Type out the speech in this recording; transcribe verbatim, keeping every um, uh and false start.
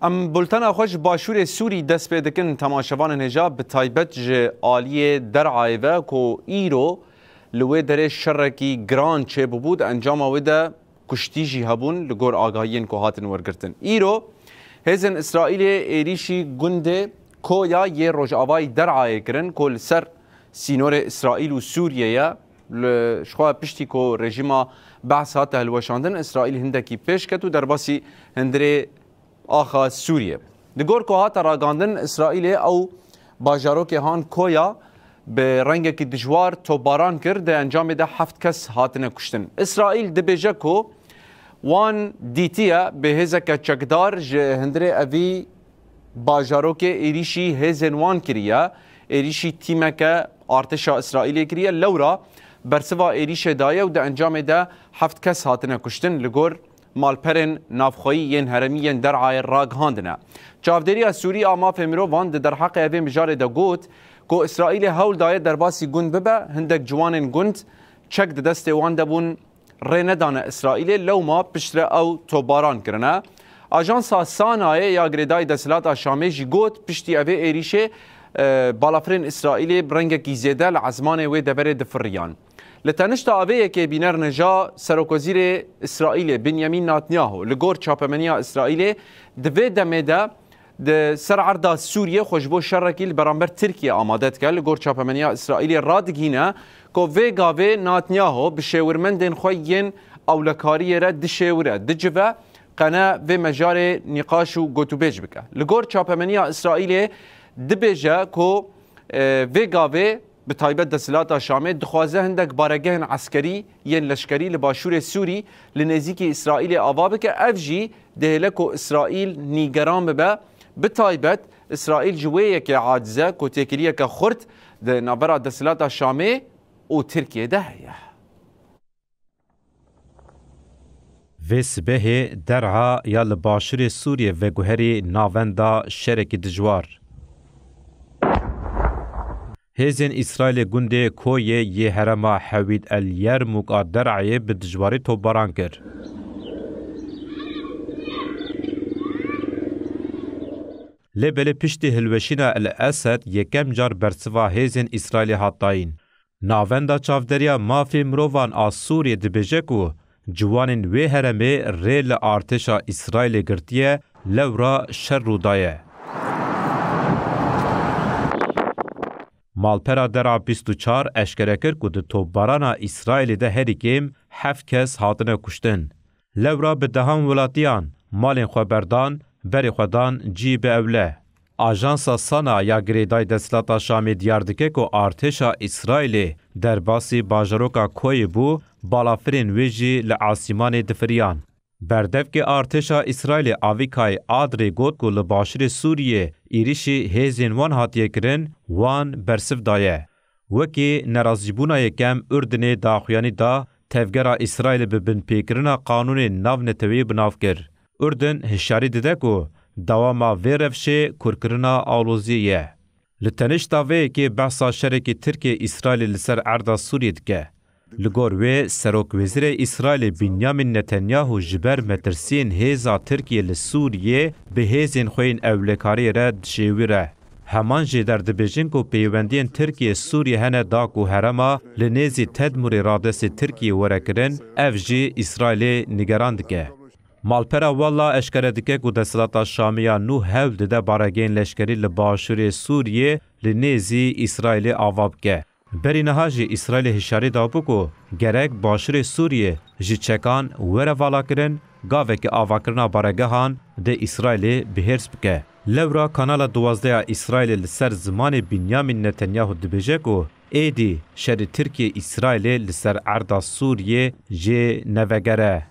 Em bultena xwe ji başûrê Sûrî dest pê dikin, temaşevanên hêja, bi taybet ji aliyê Derayê ve ku îro li wê derê şerekî giran çêbûbû, di encama wê de kuştî jî hebûn, li gor agahiyên ku hatin wergirtin. Îro hêzên Îsraîlê êrîşî gundê Koya yê rojavayî Derayê kirin ku li ser sînorê Îsraîl û Sûriyê ye. Li, ji xwe piştî ku rejîma Behs hate hilweşandin, Îsraîl hindekî pêş ket û derbasî hundirê axa Sûriyê. Li gor ku hate ragandin, Îsraîlê ew bajarokê han Koya bi rengekî dijwar topbaran kir, di encamê de heft kes hatine kuştin. Îsraîl dibêje ku wan dîtiye bi hêzeke çekdar ji hundirê evî bajarokê êrîşî hêzên wan kiriye, êrîşî tîmeke artêşa Îsraîlê kiriye, lewra bersiva êrîşê daye û di encamê de heft kes hatine kuştin, li gor malperên navxweyî yên herêmî yên Derayê ragihandine. Çavdêriya Sûrî a Mafê Mirovan di derheqê evê mijarê de got ku Îsraîlê hewl daye derbasî gund bibe, hindek ciwanên gund çek di destê wan de bûn, rê nedane Îsraîlê, lewma piştre ew topbaran kirine. Ajansa Sanayê ya girêdayî desthilata Şamê jî got, piştî evê êrîşê, e, balafirên Îsraîlê bi rengekî zêde li ezmanê wê deverê difiriyan. Li tenişta avê yekê bîner nêja Serokwezîrê Îsraîlê Binyamîn Netanyahu li gor çapemeniya Îsraîlê di vê demê de di ser erda Sûriyê xwe ji bo şerekî li beramber Tirkiyê amade dike. Li gor çapemeniya Îsraîlê radigihîne ku vê gavê Netanyahu bi şêwirmendên xwe yên ewlekariyê re dişêwire, dicive, qene vê mejarê nîqaş û gotûbêj bike. Li gor çapemeniya Îsraîlê dibêje ku, e, vê gavê bi taybet desthilata Şamê dixwaze hindek baregehên eskerî yên leşkerî li başûrê Sûrî li nêzîkî Îsraîlê ava bike. Ev jî dihêle ku Îsraîl nîgeran bibe. Bi taybet Îsraîl ji wê yekê aciz e ku têkiliyeke xurt di navbera desthilata Şamê û Tirkiyê de heye. Vê sibehê Der'a ya li başûrê Sûriyê veguherî navenda şerekî dijwar. Hêzên Îsraîlê gundê Koyê yê herêma Hewîd El Yermûk a Der'ayê bi dijwarî topbaran kir. Lê belê piştî hilweşîna El Esed yekem car bersiva hêzên Îsraîlê hat dayîn. Navenda Çavdêriya Mafê Mirovan a Sûriyê dibêje ku ciwanên wê herêmê rê li artêşa Îsraîlê girtiye, lewra şer rû daye. Malpera Dera bîst û çar eşkere kir ku di topbarana Îsraîlê de herî kêm heft kes hatine kuştin. Lewra bi dehan welatiyan malên xwe berdan, berê xwe dan cî bi ewle. Ajansa Sana ya girêdayî desthilata Şamê diyar dike ku artêşa Îsraîlê derbasî bajaroka Koyê bû, balafirên wê jî li asîmanê difiriyan. Berdevkê artêşa Îsraîlê Avîkay Adrê got ku li başûrê Sûriyê êrîşî hêzên wan hatiye kirin, wan bersiv daye. Wekî nerazîbûna yekem Urdinê daxuyanî da, tevgera Îsraîlê bi binpêkirina qanûnên navneteweyî bi nav kir. Urdin hişyarî dide ku dewama vê rewşê kûrkirina aloziyê ye. Li tenişta vê yekê behsa şerekî Tirkiye-Îsraîlê li ser erda Sûriyê dike. Li gor wê, Serokwezîrê Îsraîlê Binyamîn Netanyahu ji ber metirsiyên hêza Tirkiye li Sûriyê bi hêzên xwe yên ewlekariyê re dişêwire. Heman jêder dibêjin ku peywendiyên Tirkiye-Sûriyê hene da ku herêma li nêzî Tedmûrê radestê Tirkiyê were kirin, ev jî Îsraîlê nigeran dike. Malpera Walla eşkere dike ku desthilata Şamê ya nû hewl dide baregehên leşkerî li başûrê Sûriyê li nêzî Îsraîlê ava bike. Berî niha jî Îsraîlê hişyarî dabû ku gerek başûrê Sûriyê ji çekan were valakirin, gavekî avakirina baregehan di Îsraîlê bi hêrs bike. Lewra Kanala duwazdeh ya Îsraîlê li ser zimanê Binyamîn Netanyahu dibêje ku êdî şerê Tirkiye-Îsraîlê li ser erda Sûriyê jê nevegere.